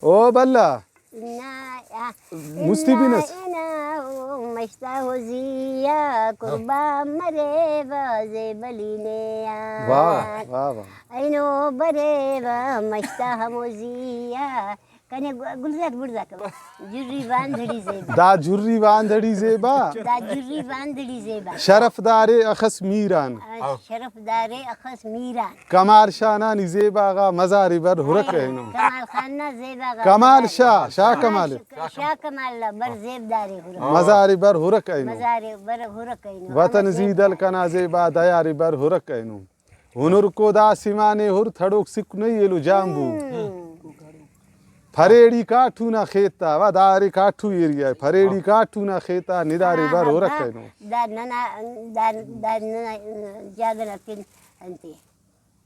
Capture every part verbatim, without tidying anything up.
او بلہ۔ نا، آ، مستی بھی نس۔ نا، او مشتا ہو زیا، قربان مرے با زیبلی نے آ۔ واہ، واہ، واہ۔ اینو برے با مشتا ہمو زیا۔ کنے گلزاد بڑزا کبا۔ جھری باندھڑی زیبا۔ دا جھری باندھڑی زیبا۔ دا جھری باندھڑی زیبا۔ شرف دارے اخس میران۔ آ، شرف دارے اخس میران۔ کمال شاہ نا نی زیبا غا مزاری بر ہرک اینو۔ کمال خان نا زیبا غا کمال مزاری شاہ، بر۔ شاہ کمال۔ شاہ کمال نا بر زیب دارے ہرک۔ مزاری بر ہرک اینو۔ مزاری بر ہرک اینو۔ وطن زیدل کنا زیبا دیاری بر ہرک اینو۔ ہنر کو دا سمانے ہر تھڑوک سکھ نہیں ایلو جامبو۔ ہم۔ پھریڑی کاٹھو نا خیتا، وا دا ارے کاٹھو ایریا ءِ۔ پھریڑی کاٹھو نا خیتا ندارے بر ہرک اینو۔ دا ننا، دا، دا ننا جاگہ نا پن انتے۔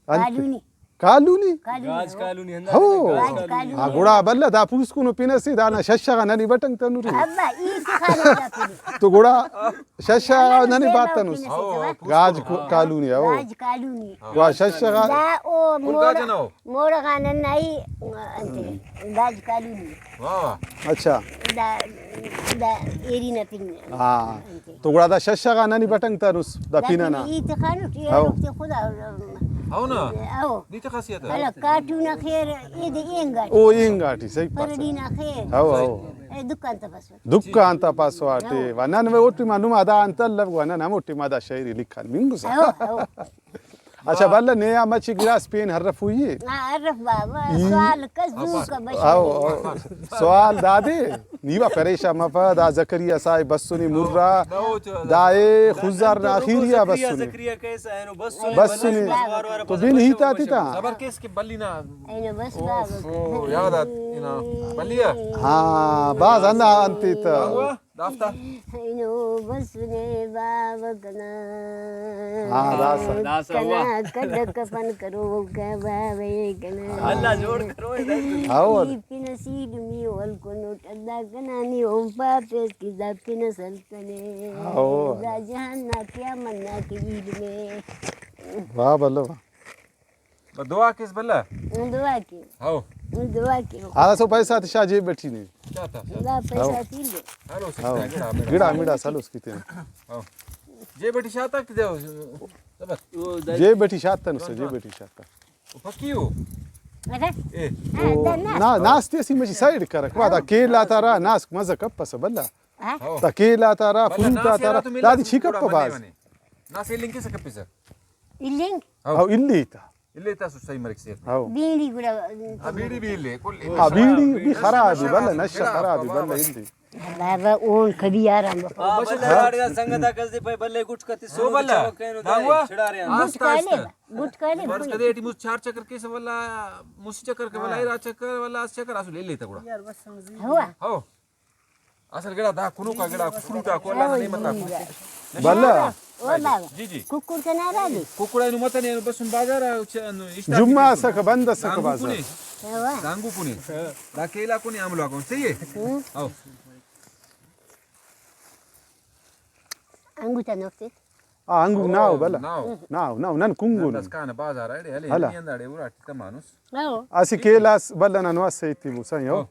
انت-، کالونی۔ کالونی؟ کالونی، گاج ہو۔ کالونی ہندا ہو۔ گاج کالونی۔ ہاں، گڑا بلہ دا پوسکنو پن اسے، دانا ششہ غا ننے بٹنگ تنورے۔ ابا، ای تخانہ دا پن۔ تو گڑا ششہ غا ننے باتنس۔ ہو، ہو، گاج پوسکنو۔ کالونی، ہو۔ گاج کالونی۔ گڑا ششہ غا۔ دا او کل موڑ-، گاج نہ ہو۔ موڑغا نن نا ہی انتے، داج کالونی۔ واہ۔ اچھا۔ دا، دا ایری نا پن۔ ہاں۔ انتے۔ تو گڑا دا ششہ غا ننے بٹنگ تنس دا دا پن ئنا۔ پن ای تخانٹ، ای ہو۔ ہروک تے خدا۔ ہو نا؟ ہو۔ نی تخاسی آ تا؟ ولہ کاٹو نا خیر، اے دے اینگاٹ۔ او اینگاٹی، صحیح پاس۔ پرڑی نا خیر۔ ہو، ہو۔ اے دکان تا پاسو۔ دکان تا پاسو آٹے۔ ہو۔ و نن اوٹی ما نما دا انت الو، و نن ہموٹی ما دا شاعری لکھان بنگسا۔ ہو، ہو۔ اچھا، بلہ نے آ مچہ گڑاس پین ہرفوئی اے۔ ہاں، ہرف بابا، ای۔ سوال کس دو کا بشیر۔ او، او۔ سوال دادے، نی وا پریشان مفہ، دا زکریا صاحب بسنے مرا، دا اے خضدار نا اخیری آ بسنے۔ زکریا کیسا اینو بسنے، بسنے۔ بلہ وار وار تو بن ہیت آ تتا۔ صبر کیس کہ بلی نا۔ اینو بس بابا۔ او، یاد آت، انا بلی آ۔ ہاں، باز ہندا انت ایتہ۔ دافتا۔ اینو بسنے باوہ کنا۔ ہاں، داسہ۔ داسہ کنا ہوا۔ کڈ کفن کروکا باوہ کنا۔ اللہ جوڑ کرو اے داسہ۔ ہاں۔ ای پن اس ایلمی ولکنوٹ ادا کنا، نی اوم پاپیس کہ دا پن اس ہلکنے۔ ہاں۔ دا جہان نا قیامت نا کہ ایلمے۔ واہ بلہ واہ۔ بس دعا کیس بلہ۔ دعا کے۔ ہو۔ دعا کے۔ ہاں، سو پیسہ تے شاہ جیب ٹی نے۔ شاہ تا، شاہ تا۔ دا پیسہ ہو۔ تین دے۔ ہلو، ہو۔ سکتا ہے، گڑا، گڑا، گڑا۔ گڑا سلوس کیتے۔ ہو۔ جیب ٹی شاہ تا کہ دے۔ جیب ٹی شاہ تا نسو، جیب ٹی شاہ تا۔ او پکی ہو؟ اگہ؟ اے۔ ہاں، او، دا ناس۔ نا، ناس تے اسی مچی سائیڈ کرک۔ وا دا ہاں۔ کیلا تا را ناس مزہ کپسہ بلہ۔ ہاں۔ ہو۔ دا کیلا تا را، بلہ فروٹ ناس تا یارا را، تو ملا دادی چھی گڑا کپہ بنے باز۔ بنے۔ ناس ایلنگ کیسہ کپسہ؟ ایلنگ؟ ہو۔ ہو، الی تا۔ الی تا سو صحیح مریک سے۔ ہاں۔ بیڑی گڑا۔ ہاں، بیڑی بھی الی، کل الی۔ ہاں، بیڑی بھی خراب ہے، بلہ نشہ خراب ہے، بلہ الی۔ بابا، اون کبھی آرام بابا۔ ہاں، بلہ، آڑے سنگت آ کس دے پائے بلہ گٹکا تے سو بلہ۔ دانگوا؟ چھڑا رہے ہیں۔ آس گٹکا آہستہ لے، آہستہ۔ گٹکا لے، فرض کدے اٹی مس چار چکر کیسہ ولا، مس چکر کے ولا، ہاں۔ ارا چکر ولا، اس چکر اسو لے لیتا گڑا۔ ہوا۔ ہو۔ اصل گڑا دا کنوکا گڑا فروٹ آ کو اللہ نا نعمت آ کو۔ بلہ۔ او بابا۔ جی، جی۔ ککڑ کنا را دے۔ ککڑ اینو متنے، اینو بسن بازار آ، چ-، اینو اشتاق جمعہ کنے۔ اسکہ بند اسکہ دانگو بازار۔ کنے۔ ہوا۔ دانگو کنے۔ دا کیلا کنے، آملو آ کنے۔ صحیح ہے؟ ہوں۔ او۔ انگو تا نوفتے۔ آ، انگو او، ناو بلہ۔ ناو۔ ناو، ناو، نن کنگو نن۔ داسکان بازار اڑے، ہلے، ہلا۔ نی انداڑے اراٹی تمانس۔ او۔ اسہ کیلاس بلہ نا نواس ایتیبو سائیں، او۔ او۔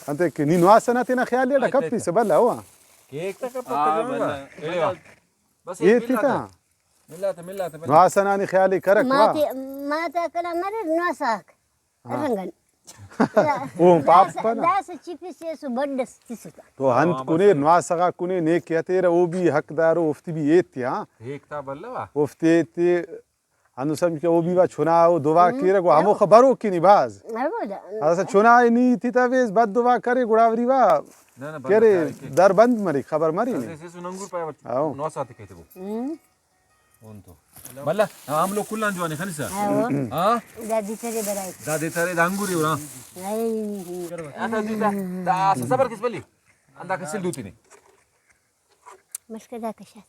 انتئے کہ نی نواس ئنا تینا خیال اٹ آ، آ، کپیسہ بلہ، او۔ کیک تا کپک آ، تجربہ۔ بلہ۔ ایڑے وا۔ بس ایک ایتیتا۔ ملا تا، ملا تا، ملا تا، بلہ۔ نواس ئنا نی خیال ءِ کرک وا۔ ماتے، ماتا کنا مریر نواس آک۔ ہاں۔ رنگن۔ او پاپا نا۔ داسہ، داسہ چپس ایسو بڈ اس تسکہ۔ تو انت ہاں، بس۔ کنے، نواسہ غاک کنے، نے کہ ہتیرہ، او بھی حقدار او، اوفتے بھی ایتے، ہاں۔ ایک تا بلوا۔ اوفتے ایتے، ہندن سمجھ کہ او بھی وا چنا او دعا ہم۔ کیرہ، گڑا ہموخہ بروک کنے بھاز۔ ہمودا۔ داسہ چنا ئے نی تتویس، بد دعا کرے، گڑا وری وا نہ، نہ، بند کرے، کارے کہ۔ در بند مریک، خبر مرینے۔ اسہ ایسو ننگور پائے وٹ۔ ہاں۔ نواسہ تے کہتے وہ۔ ہم۔ اون تو۔ بلہ، ہاں، آملو کل آن جوان ءِ خنسا۔ ہاں۔ ہاں؟ دا دترے برائے۔ دا دترے، دا انگور ءِ، ہاں۔ ہاں۔ اتا دیتا، دا اسہ صبر کس بلی۔ اندا کسل دوتینے۔ مشکہ دا کشا۔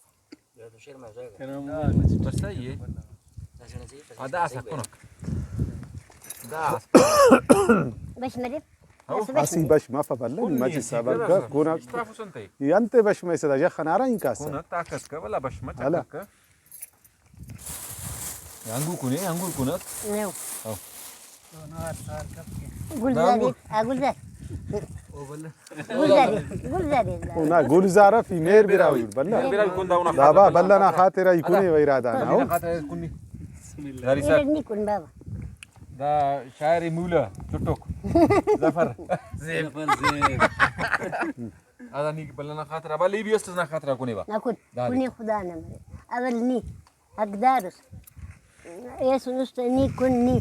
بس صحیح ہے۔ ہاں، دا اسہ کنک۔ دا اسہ۔ بش مرے۔ ہو۔ اسہ بش اسہ مرے۔ بش مفہ بلہ، نی مچہ صبر کر، کنک۔ اشتافسن تئی۔ ای انتے بش مریسہ دا یخ ئنا ہرا ہنکاسہ۔ کنک طاقت کہ ولا بش مچہ ہلا۔ کنک۔ انگور کنے، انگور کنک۔ نو۔ او۔ گلزار، آ، گلزار۔ گلزار، گلزار۔ او نا گلزار افی مہر براہوئی بلہ۔ مہر براہوئی کن دا اونا دا با خاطر بلہ نا خاطر ای کنے و ارادہ نا۔ او۔ خاطر کنی۔ زاری سر۔ ایرنی کن بابا۔ دا شاعر مولہ چٹک۔ ظفر۔ زیب۔ ظفر زیب۔ ادا نی بلہ نا خاطر، ابا لیبی است نا خاطر کنے با۔ نا کن۔ دا کنے خدا نا مرے۔ اول نی حقدار اس۔ ایس نست نی کن نی۔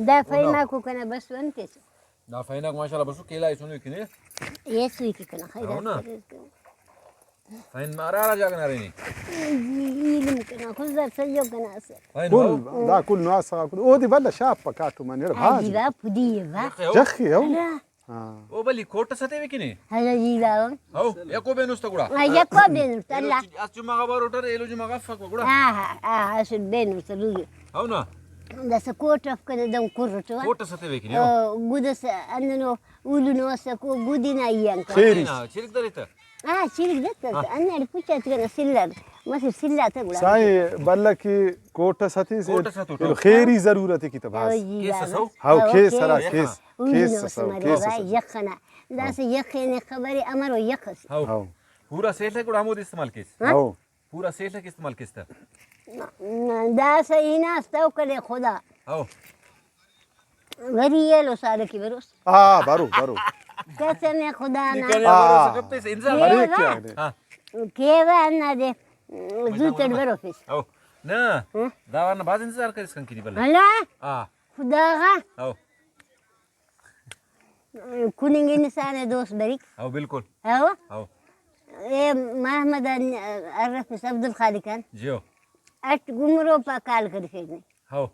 دا فین آکو کنا بس انت ایسو۔ دا فین آک ماشاءاللہ بسو کیلا ایسو نوی کنے۔ ایسو ہی کہ کنا خیر ہو نا۔ آخر۔ فین مارا را جاگہ نارے نی۔ ایلم کنا خضر سجو کنا سر۔ فین کل ہو۔ دا کل نواسہ کل۔ او دی بلہ شاپ پکاتو من اڑ آ بھاز۔ جی با پدی با۔ جخی ہو۔ اللہ۔ ہاں۔ او بلی کوٹ اس ہتیوے کنے؟ ہلو جی باوہ۔ ہو، یکو بینوس تہ گڑا؟ ہاں، یکو بینوس تہ، ایلو اللہ۔ چ-، اس جمعہ غا باروٹر، ایلو جمعہ غا افک گڑا؟ ہاں، ہاں، ہاں، اسٹ بینوس تہ لوگے۔ ہو نا؟ داسہ کوٹ اف کنے دہن کرٹ وا۔ کوٹ اس ہتیوے کنے، ہو۔ او، گد اس اندنو اولنو اسکو، گدی نا ای انکا۔ خیری۔ نا، چرک درے تہ؟ ہاں، چرک دتہ، ہاں۔ اندن پچ اس کنا سلر، مسہ سلا تہ گڑا۔ سائیں، بلہ کہ کوٹ اس ہتیس، کوٹ اس ہتوٹ، ایلو ہو۔ خیری ضرورت ای کہ تہ بھاز۔ ہو جی کیس باوہ۔ اس ہو؟ ہاؤ، ہو، کیس ہرا، کیس۔ کیس۔ او کیس ہنو اس ہاؤ، مرے کیس بھائی، اس۔ یخ ئنا۔ داسہ یخ ئے نے خبرے امرو یخ ئسے۔ ہاؤ۔ ہاؤ۔ پورا سیل ئے گڑا ہمودے استعمال کیس۔ ہاں؟ ہاؤ۔ پورا سیل ئے استعمال کیس تہ۔ داسہ ہناس تو کنے خدا۔ ہاؤ۔ وری ایلو سال کہ بروس۔ ہاں، برو، برو۔ قسم خدا نا۔ نکاح آ۔ بھروسہ کپیس، انسان۔ ارے کیوہ۔ کیا نے؟ ہاں۔ کیوہ ہندا دے زوتڑ بروفیس۔ ہاؤ۔ نہ، ہاں؟ دا وارنا بھاز انتظار کریس کن کنی بلہ۔ ہلا۔ ہاں۔ خدا غا۔ ہاؤ۔ کننگ انسان ءِ دوست بریک۔ ہاؤ، بالکل۔ ہاؤ۔ ہاؤ۔ اے محمد ان-، ارفس عبدالخالق ان۔ جیو۔ اٹ گمروپا کال کرفینے۔ ہاؤ۔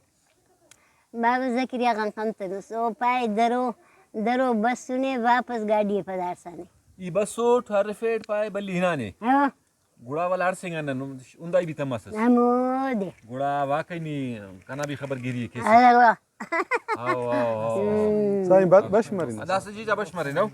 بابا زکریا غان خنتنس۔ او پائے درو، درو بسنے واپس گاڈی ءِ پدارسانے۔ ای بسوٹ ہرفیٹ پائے بلی ہنانے۔ ہاؤ۔ گڑا ولدا ہڑسینگا نن، ہندائی بھی تماسس۔ ہمودے۔ گڑا واقعی نی کنا بھی خبر گیری ءِ کیسہ۔ ارے واہ۔ ہاؤ، ہاؤ، ہاؤ۔ سائیں، ب-، بش مرین۔ داسہ جی جا بش مرین، ہو۔